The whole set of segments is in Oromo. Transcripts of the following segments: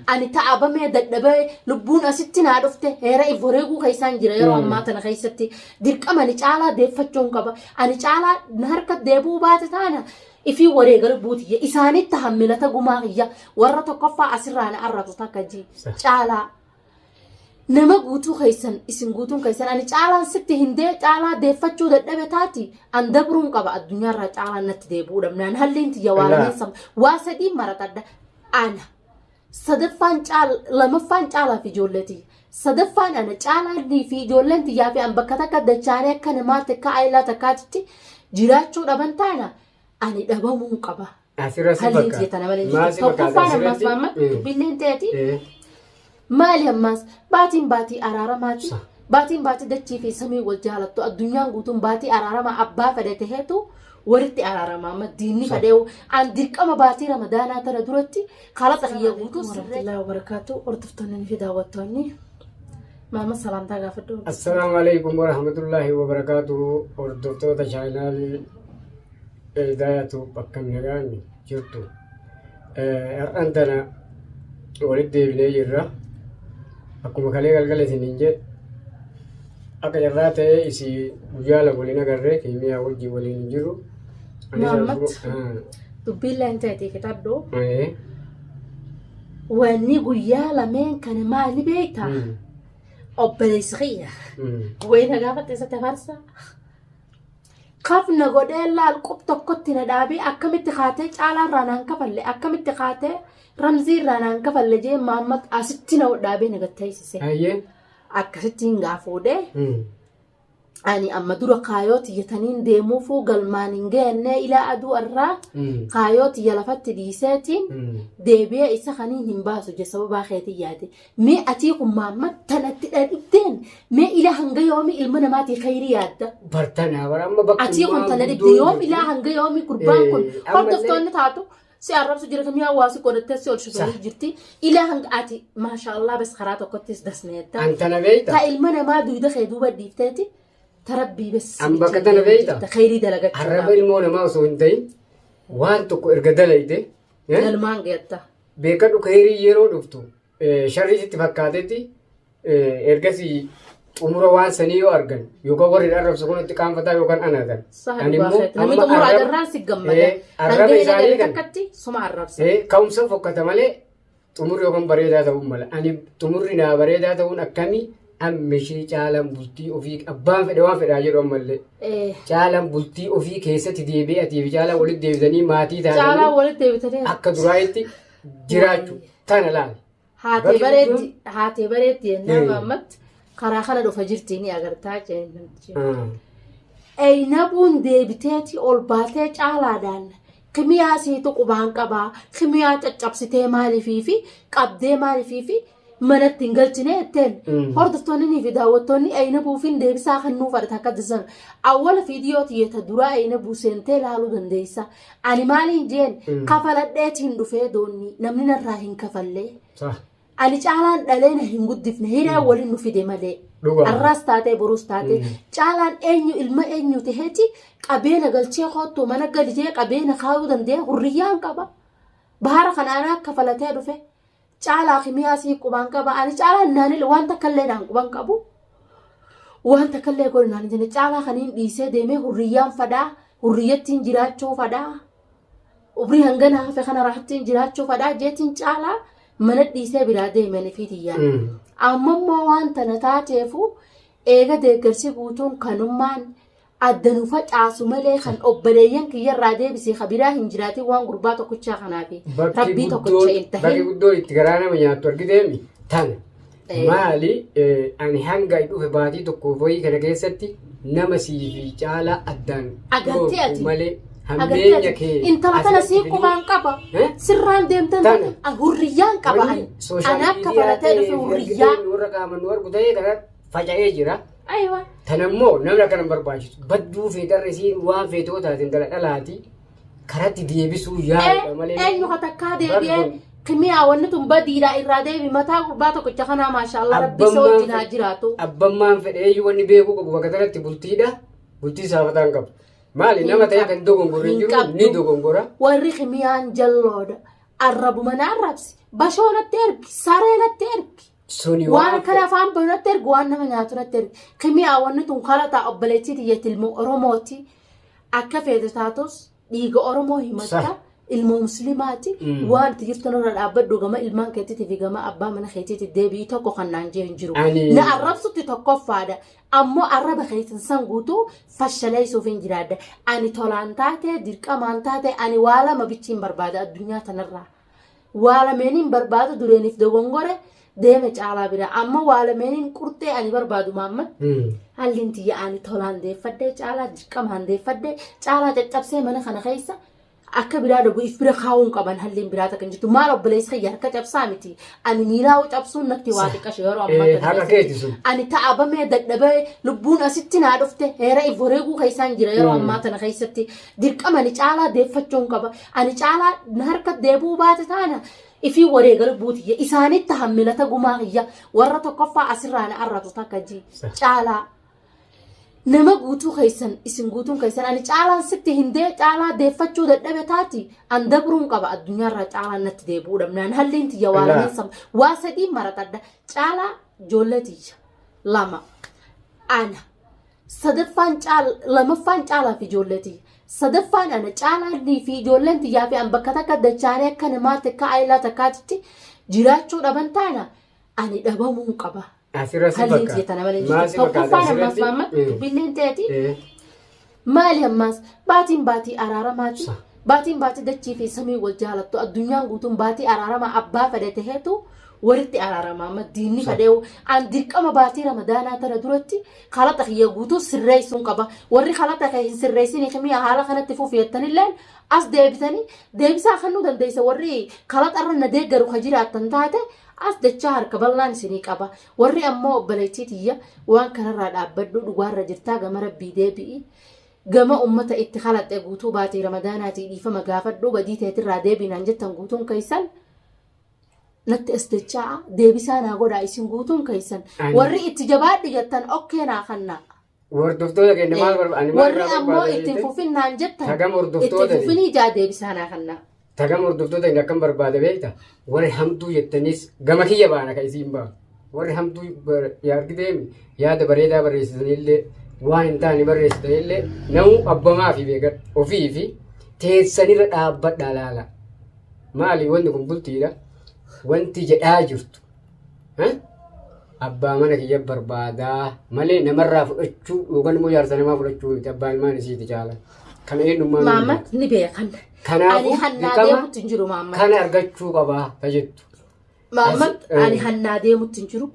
Ani ta'abamee dadhabee lubbuun asitti naa dhufte heera if wareeguu keessaan jira yeroo ammaa tana keessatti dirqama ani caalaa deeffachuun qaba. Ani caalaa na harka deebi'uu baate taana ifii wareega lubbuu tiyya isaanitti hammilata gumaa kiyya warra tokkoffaa asirraa na arrabsu takka ji caalaa. Nama guutuu keessan isin guutuun keessan ani caalaan sitti hin dee caalaa deeffachuu dadhabe taati an dabruun qaba addunyaarraa caalaan natti deebi'uu dhabnaan halliin tiyya waa lameen sam waa sadii maratadha ana sadaffaan caal lamaffaan caalaa fi ijoollee tiyya sadaffaan ana caalaa fi ijoolleen tiyyaa fi an bakka takka dachaanee akka namaa takka aayilaa takkaatitti jiraachuu dhaban taana ani dhabamuun qaba. Asirra si Halliin bakka. tiyya tana malee hin Maal jirtu. si fakkaata Tokkoffaan ammaas asirratti? maamma dubbilleen ta'eeti. Maali ammaas baatiin baatii araaramaati. Sa. Baatiin baatii dachii fi samii wal jaalattu addunyaan guutuun baatii araaramaa abbaa fedhe taheetu walitti araarama amma diinni Sa. fedhee an dirqama baatii ramadaanaa tana duratti kalaqa kiyya guutuu sirree. Wabarakaatu hordoftoonni fi daawwattoonni maama salaamtaa gaafadhu. Assalaamu alaikum warahmatullaahi wabarakaatuhu hordoftoota chaayinaalii Hidaayaatu akkam nagaan jirtu. Har'aan tana walitti deebinee jirra. Akkuma kalee galgala isiniin jedhe akka carraa ta'ee isii guyyaa lama waliin agarree keemiyaa wajjin waliin hin jirru. Anis Muhammad. Dubbiin leen ta'eeti fixadhu. Wanni guyyaa lameen kana maali beektaa? Obboleessi kiyya. Wayii na gaafatte isatti afarsa. Kaf na godhee laal qub tokkotti na dhaabee akkamitti kaatee caalaa irraa naan kafalle akkamitti kaatee ramzii irraa naan kafalle jee maammat asitti na dhaabee na gattaysise. Hayyee. Akkasittiin gaa fuudhee ani amma dura kaayoo tiyyataniin deemuufuu galmaan hin geenne ilaa aduu irraa kaayoo tiyya lafatti dhiiseetiin deebi'ee isa kaniin hin baasu je sababaa keetiin yaade. Mee atii kun maamma tanatti dhibdeen mee ilaa hanga yoomii ilma namaatii khayrii yaadda. Bartanaa bara amma bakka Atii kun tana dhibde yoom ilaa hanga yoomii gurbaan kun hordoftoonni taatu si arrabsu jira kamii hawaasi godhattee si ol shufanii jirti ilaa hanga ati maashaallah bas karaa tokkottis dasneetta. An tana beekta. Ta ilma namaa duyda kee duuba dhiifteeti ta rabbii bas. An bakka tana beekta. Khayrii dalagachuu. Arraba ilmoo namaa osoo hin ta'in waan tokko erga dalayte Galmaan geetta. beekadhu khayrii yeroo dhuftu sharrii sitti fakkaatetti ergasii xumura waan sanii yoo argan yookaan warri arrabsu kun itti qaanfataa yookaan anaatan. Ani immoo namni xumura agarraan si gammada. Arraba isaanii kan takkatti suma arrabsa. Ka'umsa fokkata malee xumurri yookaan bareedaa ta'uun mala. Ani xumurri naa bareedaa ta'uun akkamii amma ishee caalaan bultii ofii abbaan fedhe waan fedhaa jedhu ammallee. Caalaan bultii ofii keessatti deebi'ee atii fi caalaan walitti deebitanii maatii Caalaan taatanii walitti deebitanii akka duraayitti jiraachuu tana laala. Haatee Bakki bareetti haatee bareetti jennaan Maammatti karaa kana dhufa jirti ni agartaa jeen namtichi. Eynabuun deebiteeti ol baatee caalaadhaan kimiyaa siitu qubaan qabaa kimiyaa caccabsitee maaliifii fi qabdee maaliifii fi manatti hin galchine jetteen hordoftoonni fi daawwattoonni Eynabuufin deebisaa kan nuuf fadhata akka disan awwala viidiyoo tiyyata duraa Eynabuu seentee ilaaluu dandeessa. Ani maaliin jeen kafaladheetiin dhufee doonni namni narraa hin kafallee. Sah. Ani caalaan dhalee na hin guddifne hiree waliin nu fide malee. Dhugaa. Arraas taatee boruus taatee caalaan eenyu ilma eenyu taheeti qabeena galchee koottu mana gali jee qabeena kaayuu danda'e hurriyyaan qaba. Bahara kana anaa kafalatee dhufe. Caalaa kimiyaa sii qubaan qaba. Ani caalaan naanil waan takka illee naan quban qabu. Waan takka illee godhu naan jenne caalaa kaniin dhiisee deemee hurriyyaan fadhaa hurriyyattiin jiraachuu fadhaa. Umrii hangana hafe kana rahattiin jiraachuu fadhaa jeetiin caalaa mana dhiisee biraa deemanii fi tiyyaan. Amma immoo waan tana taateefu eega deeggarsi guutuun kanummaan adda nu facaasu malee kan obboleeyyan kiyyarraa deebisee ka biraa hin jiraatin waan gurbaa tokkichaa kanaafi Bakki rabbii tokkicha guddoon hin bakki tahin. guddoon itti garaa nama nyaattu argiteemi tana. Maali ani hanga dhufe baatii tokkoof wayii kana keessatti nama sii fi caalaa addaan Agartee dhoorku ati. malee Agartee hammeenya ati kee intala tana asirratti sii fiduu qubaan qaba. Eh? Sirraan deemtan Tana. hurriyyaan qaba Wanni ani. sooshaal Ana akka miidiyaa falatee ta'ee dhufe fi hurriyyaa. argitee warra qaaman nu argu ta'ee kana faca'ee jira. Aywa. Tana immoo namni akkana hin barbaachisu. Badduu feetarra isiin waan feetoo taate intala dhalaati karatti deebisuu yaadudha malee. Eenyu ka takkaa deebi'ee kimiyaa wanni tun badiidha irraa deebi mataa gurbaa tokkicha kanaa maashaallah rabbi isa wajjin haa jiraatu. Abbammaan fedheeyyuu wanni beekuu qabu bakka kanatti bultiidha. Bultii saafataa hin qabu. Maali nama ta'ee kan dogongorre hin jiru ni dogongora. Warri kimiyaan jalloodha. Arrabuma na arrabsi. Bashoo natti ergi. Saree natti ergi. Suni Waan waan akkana afaan banu natti ergi. Waan nama nyaatu natti ergi. Kimiyaa wanni tun kalataa obboleettii tiyyatti ilmoo Oromooti. Akka feete taatus dhiiga Oromoo himatta. Sah. Ilmoo Muslimaati. Waan itti jirtu nurra dhaabbadhu gama ilmaan keetiitii fi gama abbaa mana keetiitii deebii tokko kan naan jee hin jiru. Na arrabsutti tokkoffaadha. Ammoo arraba keessan san guutuu fashaleessuuf hin jiraadha. Ani tolaan taate dirqamaan taate ani waa lama bichiin barbaada addunyaa tanarraa. Waa lameeniin barbaadu dureeniif dogongore deeme caalaa bira. Amma waa lameeniin qurxee ani barbaadu maamman. Halliin tiyya ani tolaan deeffadhee caalaa dirqamaan deeffadhee caalaa caccabsee mana kana keessa akka biraa dhabu if bira kaa'uun qaban halliin biraa takka hin jirtu. Maal obboleessi kiyya harka cabsaa miti. Ani miilaa cabsuun natti waa xiqqasho yeroo ammaa kana Haqa keessatti. keeti sun. Ani ta'abamee dadhabee lubbuun asitti naa dhufte heera if wareeguu keessaan jira yeroo ammaa tana keessatti. Dirqama ani caalaa deeffachuun qaba. Ani caalaa na harka deebi'uu baate taana ifii wareega lubbuu tiyya. Isaanitti hammilata gumaa kiyya warra tokkoffaa asirraa na arrabsu takka ji caalaa. Nama guutuu keessan isin guutuun keessan ani caalaan sitti hin dee caalaa deeffachuu dadhabe taati an dabruun qaba addunyaarraa caalaan natti deebi'uu dhabnaan halliin tiyya waa Laa. lameen sam waa sadii maratadha caalaa ijoollee tiyya lama ana sadaffaan caal lamaffaan caalaa fi ijoollee tiyya sadaffaan ana caalaa fi ijoolleen tiyyaa fi an bakka takka dachaanee akka namaatti akka aayilaa takkaatitti jiraachuu dhaban taana ani dhabamuun qaba. Asirra si Halliin bakka. tiyya tana malee Maa jirtu. si fakkaata Tokkoffaan ammaas asirratti? maamma dubbilleen ta'eeti. Maali ammaas baatiin baatii araaramaati. Sa. Baatiin baatii dachii fi samii wal jaalattu addunyaan guutuun baatii araaramaa abbaa fedhe taheetu walitti araarama amma diinni Sa. fedheewu an dirqama baatii ramadaanaa tana duratti kalaxa kiyya guutuu sirreessuun qaba warri kalaxa kee hin sirreessin himiya haala kanatti fufi jettanilleen as deebitanii deebisaa kennuu dandeessa warri kalaxa irra na deeggaru ka jiraattan taate as dachaa harka bal'aan isinii qaba. Warri ammoo obboleettii tiyya waan kanarraa dhaabbadhu dhugaarra jirtaa gama rabbii deebi'i. Gama ummata itti kalaxxe guutuu baatii ramadaanaatii dhiifama gaafadhu badii teetirraa deebiinaan jettan guutuun keessan natti as dachaa deebisaa naa godhaa isin guutuun keessan. Ani- Warri itti jabaadhu jettan okkee naa kannaa. Hordoftoota keenya maal barbaada? Ani maal Warri irraa ammoo barbaada ittiin jettee? fufinnaan jettan Tagam ittiin hordoftoota fufinii ijaa deebisaa naa kannaa. Tagam hordoftoota keenya akkam barbaada beekta? Warri hamtuu jettanis gama kiyya baana kan isiin ba'a. Warri hamtuu argitee yaada bareedaa barreessitanillee waan hin taane barreessitanillee namuu abbamaa fi beekan ofii fi teessanirra dhaabbadhaa laala. Maali wanti kun bultiidha? Wanti jedhaa jirtu. Abbaa mana kiyya barbaadaa malee namarraa fudhachuu yookaan immoo jaarsa namaa fudhachuu miti abbaan ilmaan isiiti caala. Kana eenyummaa nu Maammat ni beekan. Kanaafuu Ani hannaa dirqama deemutti hin jiru maammat. kana argachuu qabaa ta jettu. Maammat ani hannaa deemutti hin jiru.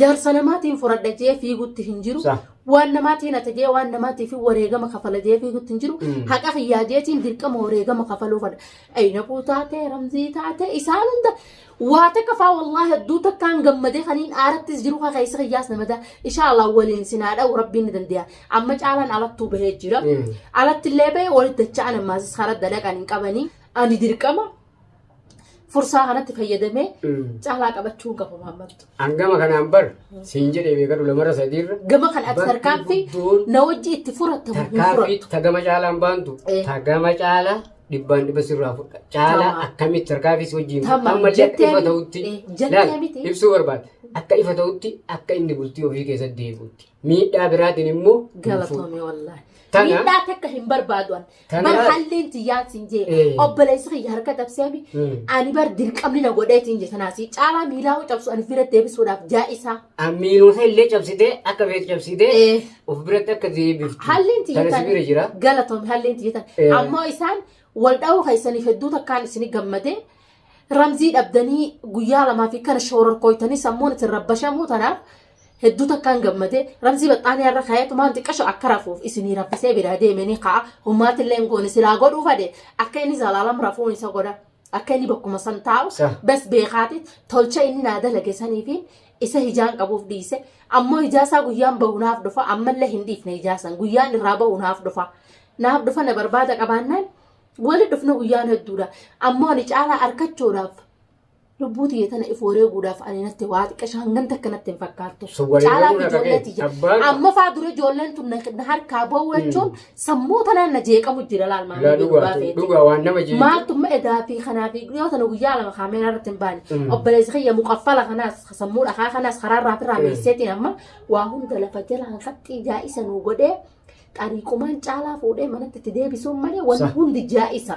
Jaarsa namaatiin furadha jee fiigutti hin jiru. Sa. Waan namaatiin ate jee waan namaatiif wareegama kafala jee fiigutti hin jiru. Haqa kiyyaa jeetiin dirqama wareegama kafaluu fadha. Aynaquu taate ramzii taate isaan hunda waa takka faa wallaahi hedduu takkaan gammadee kaniin aarattis jiru kaa keessa kiyyaas nama daa inshaa Allah waliin sinaa dha'u rabbiin ni danda'a. Amma caalaan alattuu bahee jira. Alatti illee bahee walitti dacha'an ammaasis karaa dalaqan hin qabanii. Ani dirqama fursaa kanatti fayyadamee caalaa qabachuu hin qabu maammattu. Hangama kanaan bar siin jedhee beekadhu lamarra sadiirra. Gama kan ati Bakki tarkaanfii guddoon na wajji itti furattamu hin Tarkaanfii furattu. tagama caalaan baantu tagama caalaa dhibbaan dhibba sirraa fudha. Caalaa Tamam. akkamitti tarkaanfii si wajjin Tamam. ammallee akka Jettee ifa miti. ta'utti Jettee laal miti. ibsuu barbaada. Akka ifa ta'utti akka inni bultii ofii keessatti deebi'utti. Miidhaa biraatiin immoo hin fuudhu. Galatoomii wallaahi. Tana Miidhaa takka hin barbaadu an. tana Bar halleen tiyyaan siin jee obboleessi kiyya harka cabseemi ani bar dirqamni na godheetiin jee tanaasi caalaa miilaa hoo cabsu ani bira deebisuudhaaf jaa'isaa. Miilota illee cabsitee akka feetu cabsitee of biratti akka deebiftu. Halleen Tana si tiyya bira jira. galatoomii halleen tiyya tan ammoo isaan wal dha'uu keessaniif hedduu takkaan isin gammadee ramzii dhabdanii guyyaa lamaa fi kana shoororkooytanii sammuun isin rabbashamuu tanaaf hedduu takkaan gammadee ramzii baxxaanii har'a kaayatumaan xiqqasho akka rafuuf isinii raffisee biraa deemanii ka'a hummaatillee hin goone silaa godhuu fade akka inni zalaalam rafuun isa godha akka inni bakkuma san taa'u bas beekaati tolcha inni naa dalage saniifi isa hijaan qabuuf dhiise ammoo hijaasaa guyyaan bahu naaf dhufa ammallee hin dhiifne hijaasan guyyaan irraa bahu naaf dhufa naaf dhufa na barbaada qabaannaan wali dhufna guyyaan hedduudha ammoo ani caalaa arkachuudhaaf Lubbuu tiyya tana if wareeguudhaaf ani natti waa xiqqasha hangan takka natti hin fakkaattu. Sun wareegamuu Caalaa fi dhaqa ijoollee kee. tiyya. Abbaan Amma faa dura ijoolleen tun na harkaa ba'u jechuun sammuu tanaan na jeeqamu jira laal laa maamilli dhugaa dhugaa feete. dhugaa waan nama jeequ. Maaltu amma edaa fi kanaa fi dhiyoo tana guyyaa 2 kaameeraa irratti hin baane. Obboleessi kiyya muqaffala kanaas sammuu dhakaa kanaas karaa irraa firraa meesseetiin amma waa hunda lafa jalaan qaxxii jaa'isa nuu godhee xariiqumaan caalaa fuudhee manatti itti deebisuun malee wanni hundi jaa'isa.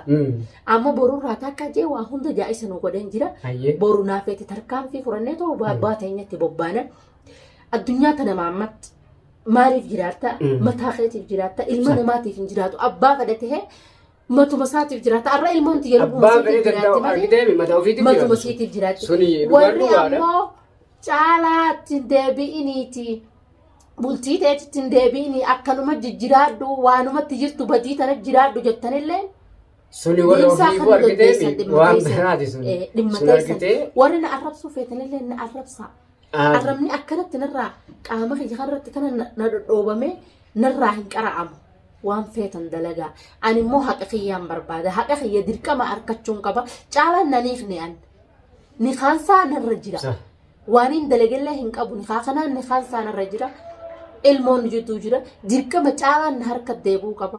Amma borurraa takka jee waa hunda jaa'isa nuu godheen jira. Hayyee. Boru naafeeti tarkaanfii furannee too abbaa teenyatti bobbaana. Addunyaa tana maammatti maaliif jiraatta? Mataa keetiif jiraatta? Ilma namaatiif hin jiraatu. Abbaa fedhe tahee matuma isaatiif jiraata. Har'a ilmoon tiyya lubbuma Abbaan isiitiif fedhii jiraatti danda'u malee argiteemi mataa ofiitiif matuma jiraatu. isiitiif jiraatti. Suni dhugaa Warri dhugaadha. ammoo caalaatti hin deebi'iniiti. Bultii teetitti hin deebi'inii akkanuma jijjiraadhu waanumatti jirtu badii tana jiraadhu jettanillee Suni warra deemsaa ofiifuu kan gaggeessan argiteemi dhimma waan teessan. biraati suni. Dhimma Sun teessan. argitee Warri na arrabsuu feetanillee na arrabsaa. Arrabni akkanatti narraa qaama kiyya kanarratti kana na dhodhoobamee narraa hin qara'amu. Waan feetan dalagaa. Ani immoo haqa kiyyaan barbaada. Haqa kiyya dirqama argachuun qaba. Caalaan naniif ni an. Nikaansaa narra jira. Waan hin dalagellee hin qabu. Nikaa kanaan nikaansaa narra jira. Ilmoon jidduu jira. Dirqama caalaan na harka deebi'uu qaba.